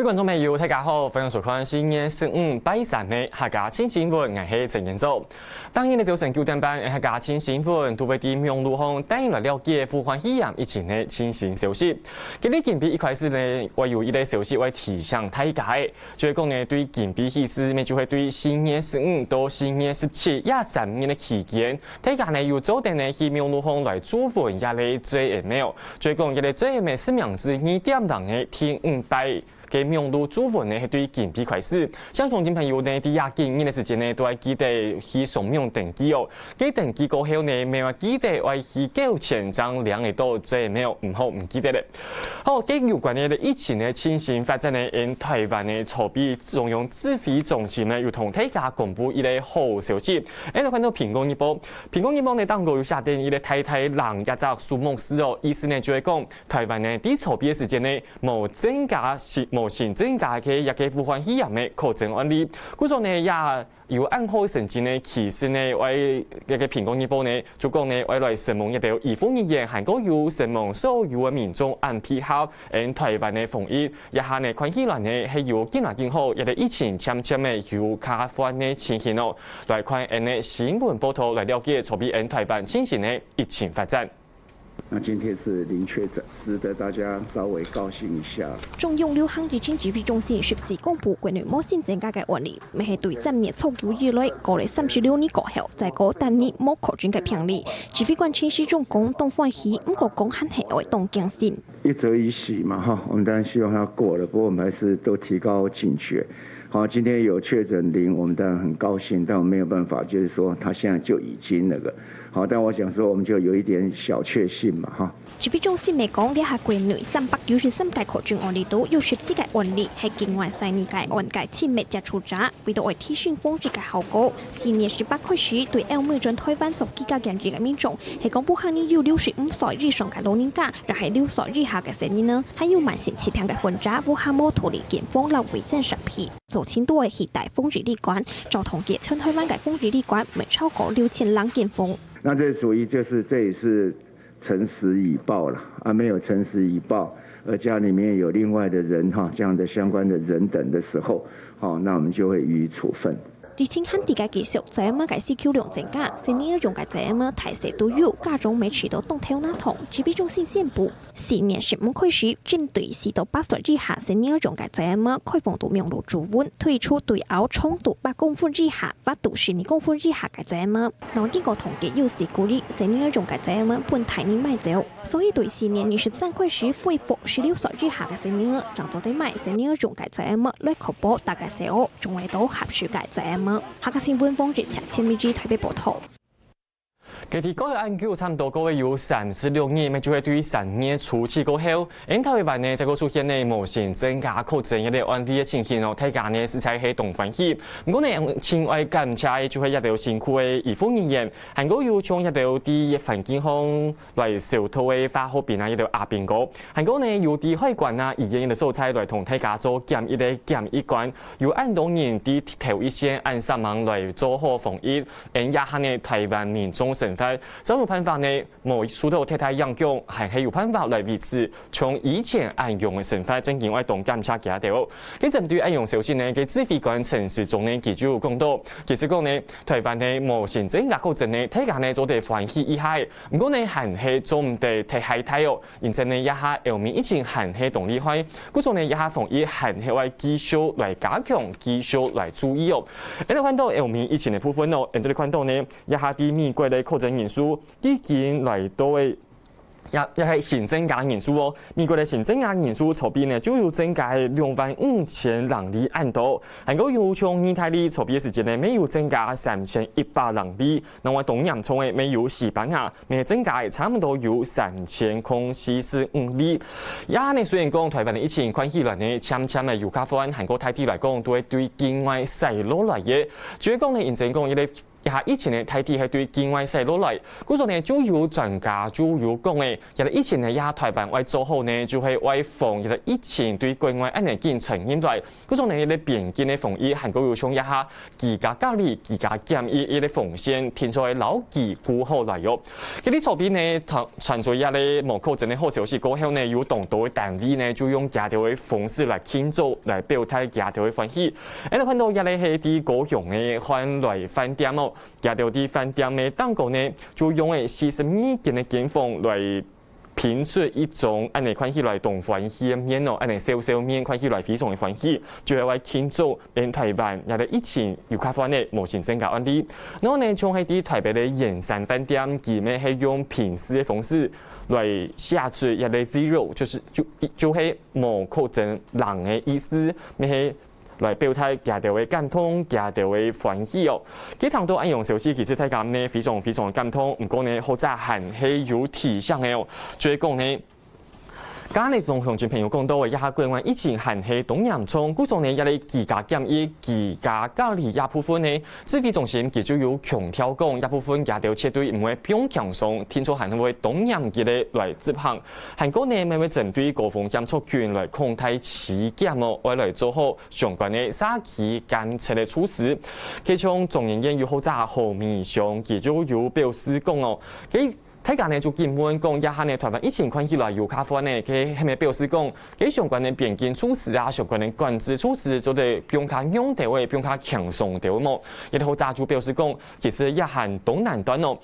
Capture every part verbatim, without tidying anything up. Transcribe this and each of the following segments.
觀眾朋友，大家好，歡迎收看四月十五拜三个客家新新聞，𠊎係陳建州。當日个朝晨九點半，客家新新聞都會在網路上帶你來了解武漢肺炎疫情个最新消息。今日今晡日一開始呢，𠊎有一個消息愛提醒大家个，就係講呢，對今晡日起勢，乜就係對四月十五到四月十七這三日个期間，大家呢有做得呢去網路上來注文這個J M L，就係講這個J M L實名制二點零个第五擺。 个網路注文呢，係對今晡日開始。鄉親朋友呢，在這幾日个時間呢，都愛記得去上網登記哦。該登記過後呢，乜愛記得愛去繳錢正領得到J M L，毋好毋記得了。好，該有關个疫情个最新發展呢，𠊎台灣个籌備中央指揮中心呢，有同大家公布一個好消息。𠊎來看到蘋果日報，蘋果日報呢，當中有寫等一個大大藍一隻數目字哦，意思呢就係講，台灣呢，在籌備个時間呢， 無增加新，無新增加个一個武漢肺炎个確診案例。故所呢，也有恁好个成績呢，其實呢，𠊎這個蘋果日報呢，就講呢，𠊎來承蒙一兜醫護人員，還過有承蒙所有个民眾恁配合，𠊎台灣个防疫。這下呢，看起來呢，係有緊來緊好，這個疫情漸漸个有較緩个情形哦。來看𠊎个新聞報導，來了解籌備𠊎台灣最新个疫情發展。 那今天是零確診，值得大家稍微高興一下。中央流行疫情指揮中心十四公布國內無新增加个案例，乜係對三月初九以來，過了三十六日過後，再過單日無確診个病例。指揮官陳時中講當歡喜，毋過講還係愛當謹慎。一則以喜嘛，哈，我們當然希望它過了，不過我們還是都提高警覺。好，今天有確診零，我們當然很高興，但我們沒有辦法，就是說它現在就已經那個 好，但我想說，我們就有一點小確幸嘛，哈。指揮中心乜講，這下國內三百九十三個確診案例肚，有十四個案例係境外十二個案个親密接觸者。為著愛提升防疫个效果，四月十八開始對歐美轉台灣做居家檢疫个民眾，係講武漢人有六十五歲以上个老人家，也係六歲以下个成年人，還有慢性疾病个患者，武漢無脫離健康摎衛生設備。 做清楚个係戴防疫旅館，照統計全台灣个防疫旅館乜超過六千零間房。那這屬於就是這也是誠實以報了啊，沒有誠實以報，而家裡面有另外的人哈，這樣的相關的人等的時候，好，那我們就會予以處分。疫情還在該繼續，J M个需求量增加，成年人用个J M大細都有，家長乜試著當頭那痛。指揮中心宣布， 四月十五開始，針對四到八歲以下成年人个J M開放到網路注文，推出對腰長度八公分以下、闊度十二公分以下个J M。若經過統計有四個月成年人个J M分大人買走，所以對四月二十三開始恢復十六歲以下个成年人正做得買成年人个J M來確保大家細人正會到合適个J M。客家新聞王日晴、陳美芝台北報導。 該在過去恁久，差毋多過去有三十六日，乜就係對三月初七過後，𠊎台灣呢，再過出現呢無新增加確診一個案例个情形哦，大家呢實在係當歡喜。毋過呢，盡愛感謝个就係一兜辛苦个醫護人員，還過有像一兜在環境上來消毒个化學兵啊，一兜阿兵哥，還過呢有在海關啊、醫院个所在來同大家做檢疫个檢疫官，有恁多人在頭一線恁煞猛來做好防疫。 𠊎這下呢，台灣民眾生活，正有辦法呢，無受到太大影響，還係有辦法來維持像以前恁樣个生活，正經愛當感謝佢兜。該針對恁樣消息呢，該指揮官陳時中呢，佢就有講到，其實講呢，台灣呢無新增加確診呢，大家呢做得歡喜一下，毋過呢，還係做毋得忒害大哦。 因此呢，這下歐美疫情還係當厲害，故所呢，這下防疫還係愛繼續來加強，繼續來注意哦。𠊎兜看到歐美疫情个部分哦，𠊎兜看到呢，這下在美國个確診人數已經來到个，也，也係新增加人數哦。美國个新增加人數差不多呢，就有增加兩萬五千零例恁多。還過有像義大利差不多時間呢，乜有增加三千一百零例。另外當嚴重个，乜有西班牙， 乜增加个差毋多有三千空四十五例。這下呢，雖然講台灣个疫情看起來呢，漸漸个有較緩，還過大體來講，都係對境外徙落來个。主要講呢，因為講一個，一這下疫情呢大體係對境外徙落來。故所呢，就有專家就有講誒，這個疫情呢，這下臺灣愛做好呢，就係愛防這個疫情對境外恁呢緊傳入來。故所呢，這個邊境个防疫還過有像這下居家隔離、居家檢疫這個防線，定著愛牢記顧好來喲。今日昨晡呢，傳，傳出這個無確診个好消息過後呢，有當多个單位呢，就用佢兜个方式來慶祝，來表達佢兜个歡喜。𠊎等看到這個係在高雄个煥來飯店哦，佢兜在飯店个頂高呢，就用个四十二間个間房來拼出一張恁呢看起來當歡喜个面哦，恁呢笑笑面看起來非常个歡喜，就係愛慶祝𠊎等臺灣這個疫情又較緩个無新增加案例。然後呢，像係在臺北个圓山飯店，佢乜係用拼字个方式來寫出這個zero，就係，就，就係無確診零个意思，乜係 來表達佢兜个感動、佢兜个歡喜哦。佢聽到恁樣消息，其實大家呢非常非常个感動。毋過呢，好在還係有提醒个哦，就係講呢，頭先呢同鄉親朋友講到个，這下國外疫情還係當嚴重，故所呢，這個居家檢疫、居家隔離這部分呢，指揮中心佢就有強調講，這部分佢兜絕對毋會放輕鬆，定著還會當嚴格个來執行。還過呢，乜會針對高風險族群來擴大篩檢哦，愛來做好 相關个社區監測个措施。其中中研院有學者何美香，佢就有表示講哦，佢大家呢就緊問講，這下呢臺灣疫情看起來有較緩呢，佢係毋係表示講，佢相關个邊境措施啊、相關个管制措施做得放較軟兜仔、放較輕鬆兜仔無？這個學者就表示講，其實這還當難斷哦。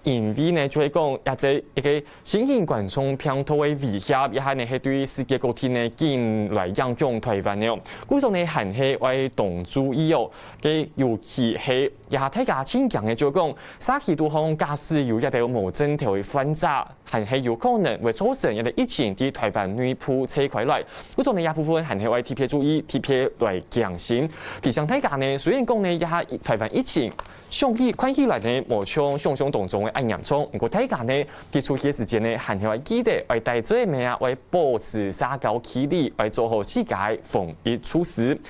因為呢，就係講，這隻一個新型冠狀病毒个威脅，這下呢係對世界各地呢緊來影響臺灣个哦。故所呢，還係愛當注意哦。該尤其係這下大家盡驚个，就係講，社區肚項假使有一兜無症頭个患者，還係有可能會造成一個疫情在臺灣內部吹開來。故所呢，這部分還係愛特別注意，特別來警醒。提醒大家呢，雖然講呢，這下臺灣疫情 想起，看起來呢，無像想像當中个恁嚴重。毋過大家呢，在出去个時節呢，還係愛記得愛戴嘴仔啊，愛保持社交距離，愛做好自家个防疫措施。接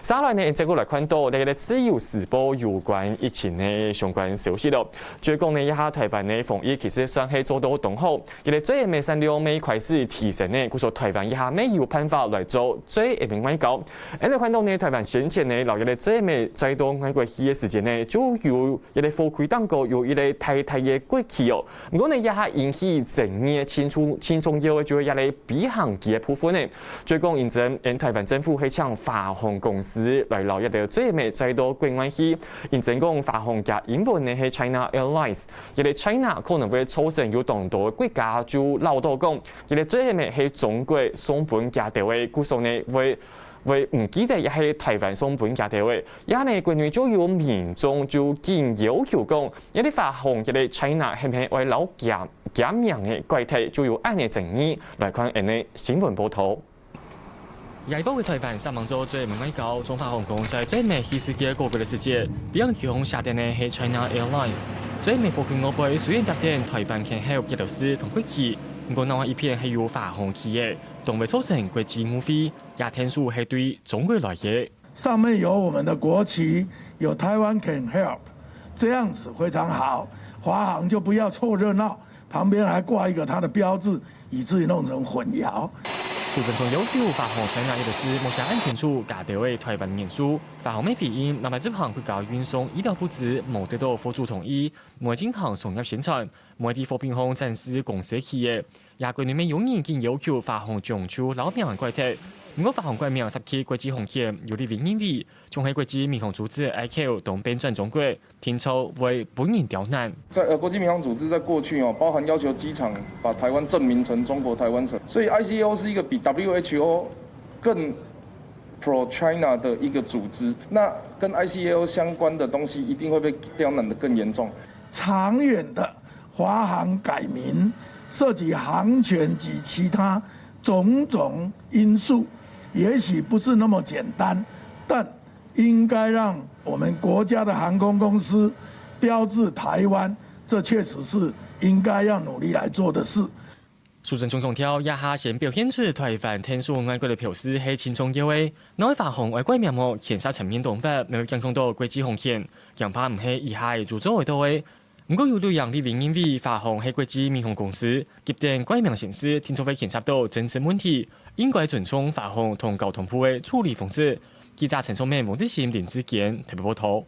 下來呢，再過來看到這個自由時報有關疫情个相關消息咯。就係講呢，這下臺灣个防疫其實算係做到當好，佢个嘴仔个產量乜開始提升呢，故所臺灣這下乜有辦法來做嘴仔个外交。𠊎等看到呢，臺灣先前呢，摎佢个嘴仔再到外國去个時節呢，就有 佢个貨櫃頂高有一個大大个國旗哦。毋過呢，這下引起爭議盡重，盡重要个就係這個飛行機个部分呢。就係講，因為𠊎等臺灣政府係請華航公司來摎這個嘴仔再到國外去，因為講華航厥英文呢係China Airlines，這個China可能會造成有當多个國家就恅著講，這個嘴仔係中國送分佢兜个，故所呢會 會毋記得這係臺灣送分佢兜个。這下呢，國內就有民眾就緊要求講，這個華航這個China係毋係愛摎厥，厥名仔改忒，就有恁呢爭議。來看𠊎等个新聞報導。這一波个臺灣煞猛做嘴仔个外交，從華航公司嘴仔去世界各國个時節，飛行機項寫等个係China Airlines。嘴仔个貨櫃外背雖然貼等臺灣can help這兜字同國旗，毋過另外一片係有華航旗个，當會造成國際誤會。 這天數係對中國來个。上面有我們的國旗，有台灣can help，這樣子非常好。華航就不要湊熱鬧，旁邊還掛一個它的標誌，以至於弄成混淆。蘇貞昌要求華航China這兜字莫寫恁清楚，加兜个臺灣元素。華航乜回應，若無執行國家運送醫療物資，無得到貨主同意，毋會進行商業宣傳，毋會在貨品項展示公司个企業。 也國內乜有人緊要求華航將就摎名改忒。毋過華航改名涉及國際航線，有立委認為，像係國際民航組織ICAO當變轉中國，定著會分人刁難。在，呃，國際民航組織在過去哦，包含要求機場把台灣正名成中國台灣城，所以ICAO是一個比WHO更 pro China 的一個組織，那跟ICAO相關的東西一定會被刁難得更嚴重。長遠的華航改名，涉及航權及其他種種因素，也許不是那麼簡單，但應該讓我們國家的航空公司標誌台灣，這確實是應該要努力來做的事。蘇貞昌強調，這下先表現出臺灣𢯭手外國个標示係盡重要个。若係華航愛改名無，牽涉層面當闊，乜會影響到國際航線，驚怕毋係一下仔就做會到个。毋過有旅遊立委認為，華航係國際民航公司，急等改名先試，定著會牽涉到政治問題，應該尊重華航同交通部个處理方式。記者陳崇明、黃德興、林志堅特別報導。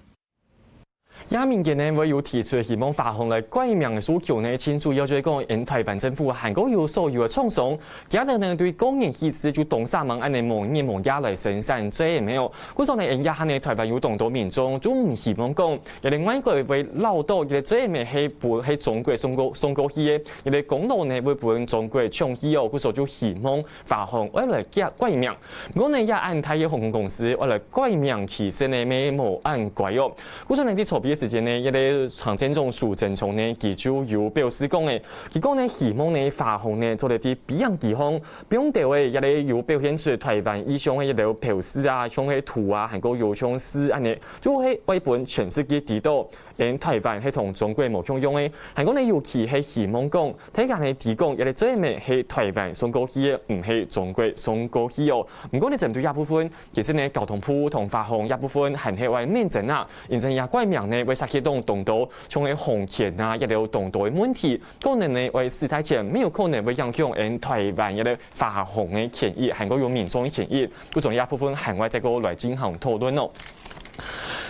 這民間呢會有提出希望華航來改名个訴求呢，盡主要就係講，𫣆臺灣政府還過有所有个廠商，佢等呢對個人起事就當煞猛恁呢無日無夜來生產J M L。故所呢，𫣆這下呢臺灣有當多民眾就毋希望講，這个外國會恅著這个J M L係分係中國送過送過去个，這个功勞呢會分中國搶去哦，故所就希望 華航愛來改改名。毋過呢，這恁大个航空公司愛來改名，其實呢乜無恁該哦。故所呢，在昨晡个時間呢，這个行政長蘇貞昌呢，佢就有表示講誒，佢講呢希望呢華航呢做得在別樣地方，放兜仔這个有表現出臺灣意向个這兜標示啊，像係圖啊，還過有像字恁呢，就係愛分全世界知著。 𫣆臺灣係同中國無共樣个，還過呢尤其係希望講，大家呢知講，這个J M L係臺灣送過去个，毋係中國送過去哦。毋過呢針對這部分，其實呢交通部同華航這部分還係愛面爭啊，因為這改名呢會涉及到當多，像係航權啊，這兜當多个問題，可能呢會使大家乜有可能會影響𫣆臺灣這个華航个權益，還過有民眾个權益，故所這部分還愛再過來進行討論哦。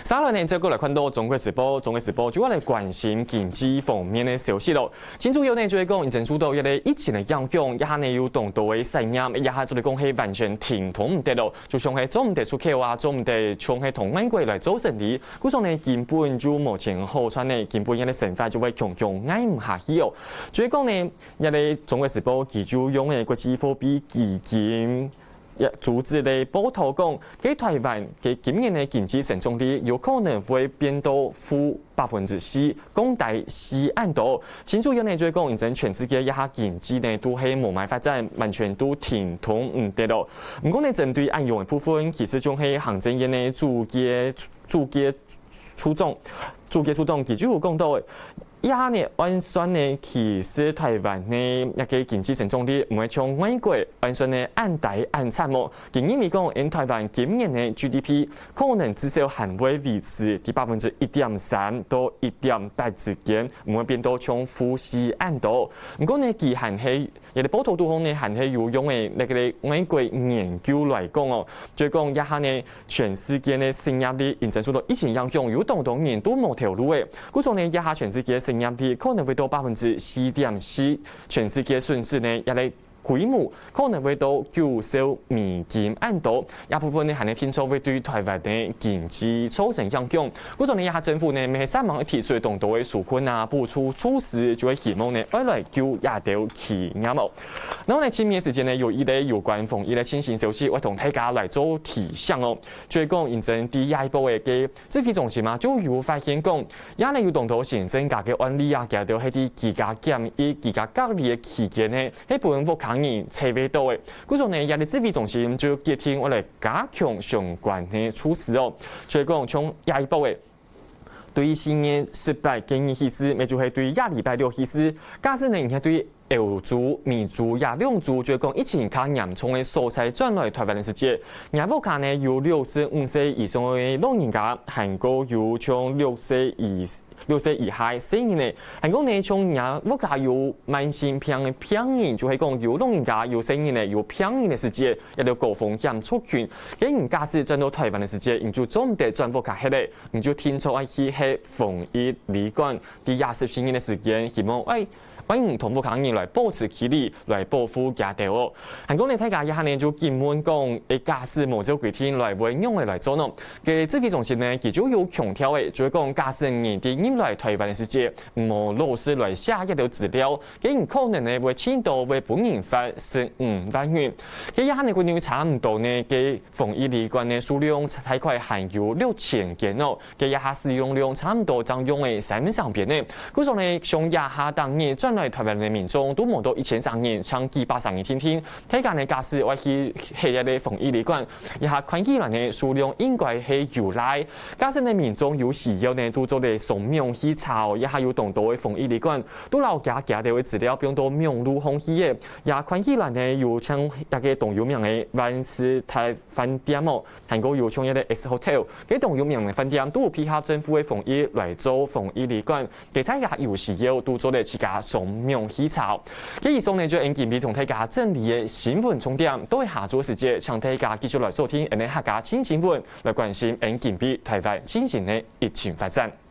續下來呢，再過來看到中國時報，中國時報就愛來關心經濟方面个消息咯。盡主要呢就係講，因為受到這个疫情个影響，這下呢有當多个產業，這下做得講係完全停動毋得咯，就像係做毋得出口啊，做毋得像係同外國來做生理，故所呢根本就無錢好賺呢，根本這个生活就會強強挨毋下去哦。就係講呢，這个中國時報佢就用个國際貨幣基金 也組織个報導講，該臺灣个今年个經濟成長率有可能會變到負百分之四，降低四恁多。盡主要呢就係講，因為全世界這下經濟呢都係無麼个發展，完全都停動毋得咯。毋過呢，針對恁樣个部分，其實就係行政院个主計主計處長，主計處長佢就有講到，這下呢，換算呢，其實臺灣呢，這个經濟成長率毋會像外國換算呢，恁低恁慘哦。佢認為講，𫣆臺灣今年个G D P可能至少還會維持在百分之一點三到一點八之間，毋會變到像負四恁多。毋過呢，佢還係 這个報導肚項呢，還係有用个該个外國研究來講哦，就係講這下呢，全世界个失業率因為受到疫情影響，有當多人都無頭路誒。故所呢，這下全世界失業率可能會到百分之四點四，全世界損失呢，這个規模可能會到九兆美金恁多。 這部分呢，還係定著會對臺灣个經濟造成影響。故所呢，這下政府呢，乜係煞猛提出當多个紓困啊、補助措施，就係希望呢，愛來救這兜企業哦。然後呢，今晡日个時間呢，有一个有關防疫个最新消息，愛同大家來做提醒哦。就係講，因為在這一波个个指揮中心啊，就有發現講，這下呢有當多新增加个案例啊，佢兜係在居家檢疫、居家隔離个期間呢，係分屋下人揣會到个。 故所呢，這个指揮中心就決定愛來加強相關个措施哦。就係講，像這一波个，對四月十八該日起始，乜就係對這禮拜六起始，假使呢，你係對歐洲、美洲這兩洲，就係講疫情較嚴重个所在轉來臺灣个時節，若屋下呢有六十五歲以上个老人家，還過有像六歲以 六歲以下个細人仔，還過呢，像若屋下有慢性病个病人，就係講有老人家、有細人仔、有病人个時節，這兜高風險族群，該你假使轉到臺灣个時節，你就做毋得轉屋下歇咧，你就定著愛去歇防疫旅館，在這十四日个時間，希望愛愛你同屋下人來保持距離，來保護佢兜哦。還過呢，大家這下呢就緊問講，誒，假使無照規定來，會仰仔來做呢？ 个指揮中心呢，佢就有強調个，就係講，假使你在入來臺灣个時節，無老實來寫這兜資料，該你可能呢會盡多會分人罰十五萬元。該這下呢，國內差毋多呢，个防疫旅館呢數量大概還有六千間哦，該這下使用量差毋多正用个三分之一呢。故所呢，像這下逐日轉來臺灣个民眾都無到一千儕人，淨幾百儕人定定。大家呢，假使愛去歇一个防疫旅館，這下看起來呢，數量應該係有罅。假使呢，民眾有需要呢，都做得上網去查哦，這下有當多个防疫旅館，都摎佢兜个資料放到網路項去个。這看起來呢，有像一个當有名个萬事達飯店哦，還過有像一个 S Hotel，這當有名个飯店都有配合政府个防疫來做防疫旅館。 大家有需要都做得自家上網去查。該以上呢，就𫣆今晡日同大家整理个新聞重點，到下晝時節，請大家繼續來收聽𫣆俚客家新新聞，來關心𫣆今晡日臺灣最新个疫情發展。